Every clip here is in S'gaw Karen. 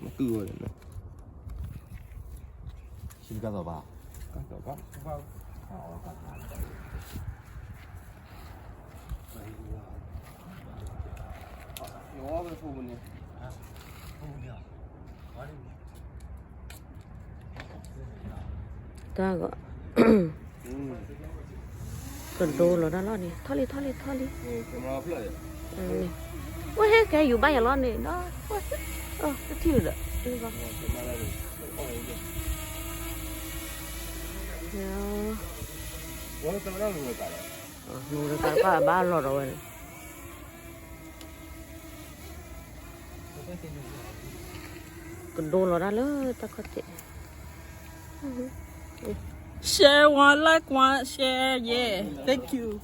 မကုၢ်ဝဲလဲၣ်, ဆံတကါသိးဘၣ်, တၢ်ဂီၤ ကဒိလီၤတၢ်လီၢ်န့ၣ် ထီၣ်လံ ထီၣ်လံ ထီၣ်လံ, အိၣ်ဟဲကဲယူၤဘၣ်ယၤလီၤန့ၣ် တထံၣ်လၢၤဒီး မူတကါတကါဘၣ်လီၤဒီးဝဲန့ၣ် ကဒိလီၤတၢ်လၢတၢ်ခီၣ်ထံး, share one, like one, share, yeah, thank you.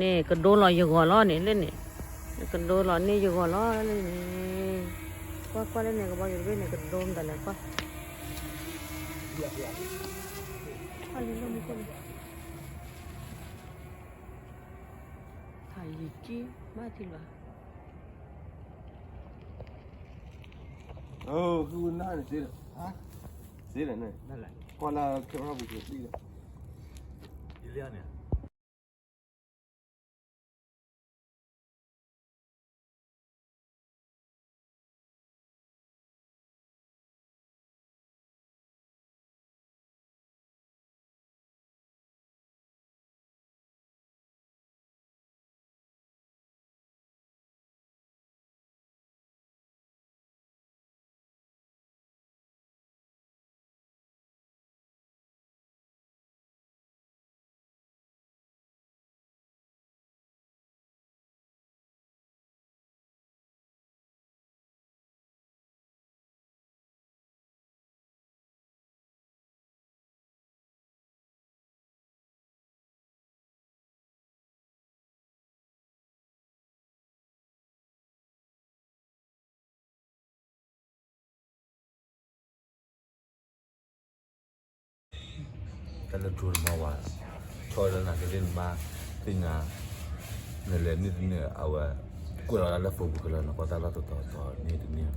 န့ၣ်ကဒိလီၤယဂီၤလီၤန့ၣ် လၢန့ၣ်, ကဒိလီၤန့ၢ်ယဂီၤလီၤလၢန့ၣ်, ကွၢ်ကွၢ်လၢန့ၣ် ကဘီယူၤတဘ့ၣ်န့ၣ် ကဒိမတၤလဲၣ်ကွၢ်, ကွၢ်လၢမူခိၣ်န့ၣ် ဟးယံာ်ကံမးထံလီၤ, ဃုနၢ်န့ၣ်သ့လၢၤ, သ့လၢၤန့ၣ်, ကွၢ်လၢ camera ပူၤသ့လၢၤ, ယလၢန့ၣ် တၢ်လၢဒိၣ်န့ၣ်မ့ၢ်ဝဲ, ဆီလၢနၤကသ့ၣ်နမါသ့ၣ်ညါ, နလဲၤန့ၢ်တန့ၢ်အဝဲ, ကွဲးလီၤတၢ်လၢ Facebook ခဲလၢာ် နကွၢ်တၢ်လီၢ်တတီၤတီၤန့ၢ်တန့ၢ်,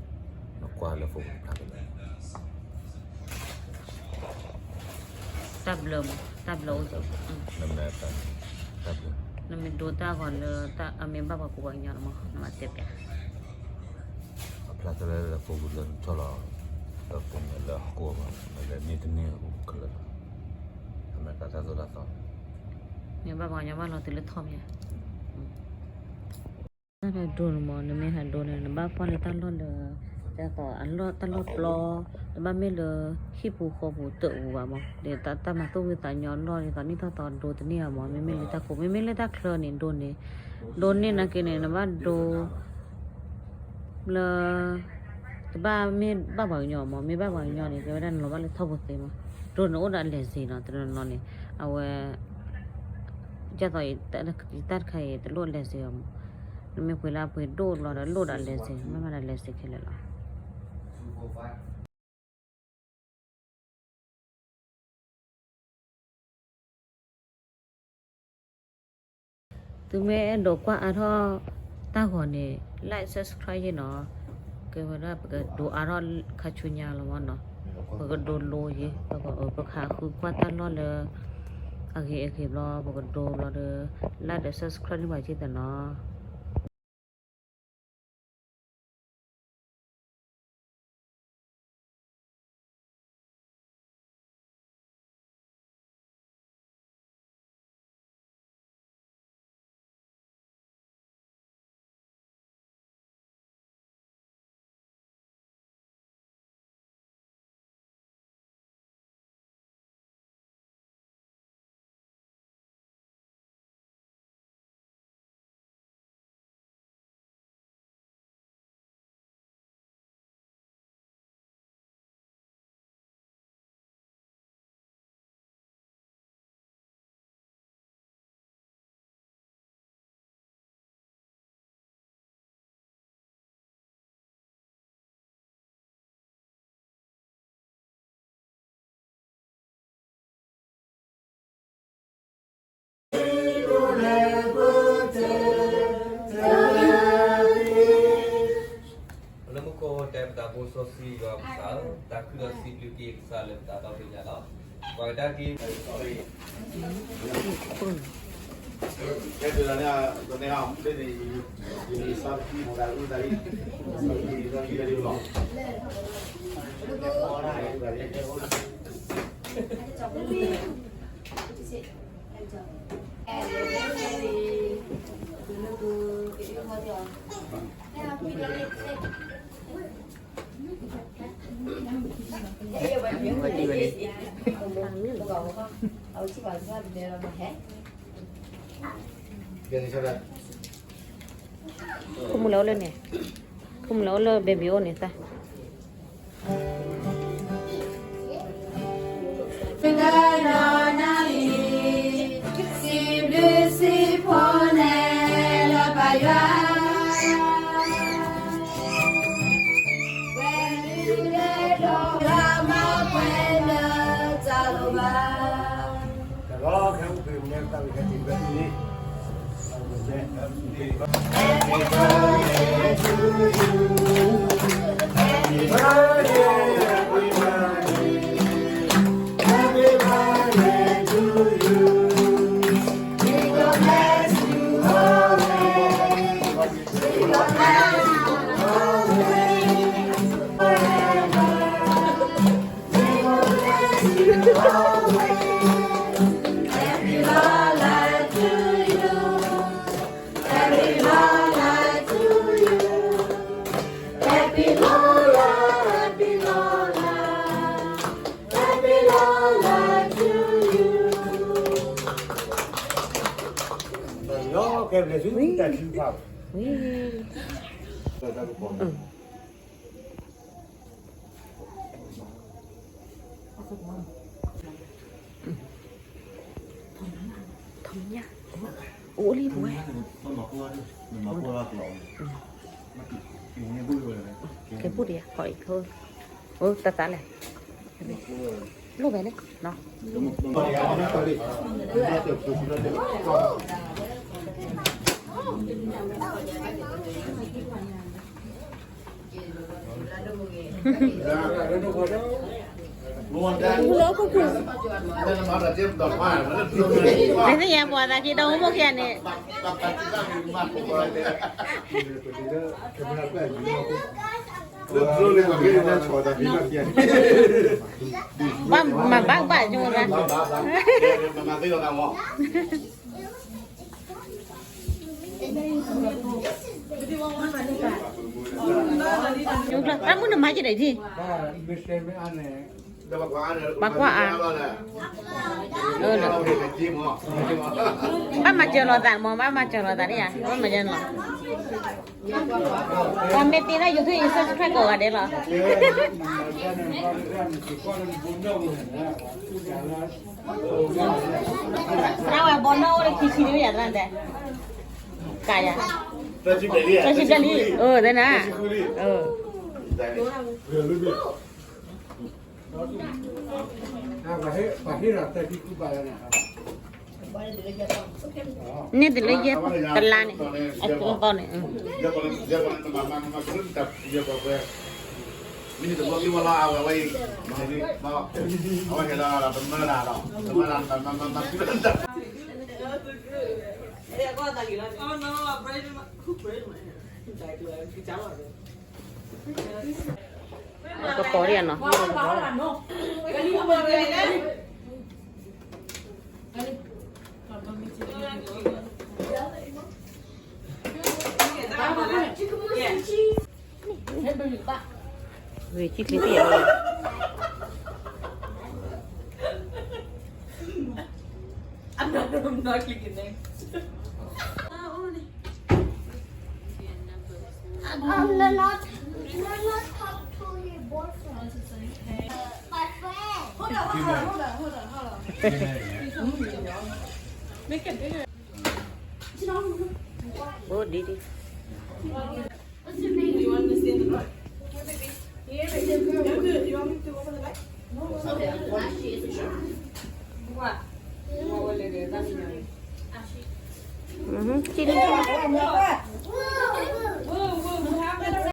နကွၢ်လၢ Facebook ဖျါကလၢာ် တၢ်ဘျၢမး, တၢ်ဘျၢအိၣ်, နမ့ၢ်, တၢ်ဘျၢ, နမ့ၢ်ဒိတၢ်ဂီၤလၢ အမ့ၢ်ဘၣ်ပှၤကူပှၤကညီလီၤမး နမၤတဲပျး, အဖျါတၢ်လၢ Facebook လၢနဆီလီၤ, လၢ Facebook လၢဟီၣ်ခိၣ်မး နလဲၤန့ၢ်တန့ၢ်အိၣ်ခဲလၢာ်လီၤ, အမဲာ်ကတၢ်သိၣ်တၢ်သီန့ၣ်, မ့ၢ်ဘၣ်ပှၤကညီဘၣ်လီၤတုၤလၢထီၣ်မး တၢ်ဒိၣ်န့ၣ်မး နမ့ၢ်ဟးဒိန့ၣ် နဘၣ်ကွၢ်လၢတၢ်လီၢ်လၢ, တၢ်သီၣ်အလီၢ် တၢ်လီၢ်ပျီ, နဘၣ်မ့ၢ်လၢ ဟံၣ်ပူၤဃီပူၤတအိၣ်ဘၣ်မး, ဒီးတၢ်မၤသူၣ်ဝံသးညီလီၢ်ဒ်သိးနံၣ်ထီၣ်သီဒိတန့ၢ်ဘၣ်မး, မ့မ့ၢ်လၢတၢ်ခိၣ် မ့မ့ၢ်လၢတၢ်ချၢန့ၣ် ဒိန့ၣ်, ဒိန့ၢ်နာ်က့န့ၣ် နဘၣ်ဒိ လၢ တဘၣ်မ့ၢ်ဘၣ်ပှၤကညီမး, မ့ၢ်ဘၣ်ပှၤကညီန့ၣ် ကဲဝဲဒၣ်နလီၤဘၣ်လၢထီၣ်ပူၤသ့မး, ဒိန့ၣ်အိၣ်ဒီးလဲၤစ့နီၤ တနီၤနီၤန့ၣ်, အဝဲ ဒ်သိး တၢ်တခါအံၤ တလိၣ်လဲၤစ့အီၤမး, နမ့ၢ်ပှ့ၤလၢအပှ့ၤဒိၣ်လီၤဒီးလိၣ်ဒီးလဲၤစ့, မ့ၢ်မးဒီးလဲၤစ့ခဲလၢာ်လီၤ. သုမ့ၢ်အဲၣ်ဒိးကွၢ်အါထီၣ်တၢ်ဂီၤန့ၣ် like subscribe ယ့ၣ်နီၤ, ကဲဝဲဒၣ်ပကဒိအါထီၣ်ခါဆူညါလီၤမးနီၤ, ပကဒိလိယ့ၣ်, ပကဃုကွၢ်တၢ်လီၢ်လၢ အဂ့ၤအဂ့ၤဘျီ ပကဒိဘျီဒီး like ဒီး subscribe န့ၢ်ပှၤက့ၢ်သနီၤ. လၢမူခိၣ်တဲပသးဖိစီဆှံယွၤကစၢ်ဧၢ, တၢ်ခုဒီးစံးဘျုးက့ၤကစၢ်လၢပသးဒီဖျၢၣ်ညါလီၤ. ပှၤကဒါက့ၤ ဖိမုၣ်လၢအိၣ်လၢန့ၣ်, ဖိမုၣ်လၢအိၣ်လၢ baby အိၣ်န့ၣ်သၢ်. ထီၣ်ညၣ်, အိၣ်လံပဝဲ, ကဲပူၣ်တယၤ, အိၣ်တသးလဲၣ်, လိၣ်ဝဲလဲၣ်နီၤ. နသ့ၣ်ညါပှၤသးက့ၤဒီး မိၢ်ခိၣ်ယၤန့ၣ်, ဘၣ်မၤဘၣ်ဘၣ်ကၠိသး တၢ်မုၢ်နမၤက့ၤဒီးဒ်, ပှၤကွၢ်အါ, ဘၣ်မၤစၢၤလိာ်သးမး, ဘၣ်မၤစၢၤလိာ်သးဒ်ယၤ, ဘၣ်မၤစၢၤလိာ်, ပှၤမ့ၢ်တ့ထီၣ် YouTube အံၤ subscribe ကိးဂၤဒဲးလီၤ. သရၣ်ဝဲဘီနီၣ်အိၣ်လၢခံဆံန့ၣ် ယၤသရၣ်တဲ, ကယၤ, သၢဆံဘျဲၣ်လံ, အၢ သနၤ, န့ၢ်တလၢယဲၢ်တလါန့ၣ်, အကီန့ၣ် ကကိးဒံးနီၤ. Wait, keep clicking. I'm not, I'm not clicking next. Um, Lala, Lala talk to your boyfriend. My friend. Hold on, hold on, hold on, hold on, hold on. Make it bigger. Ôi, đi đi.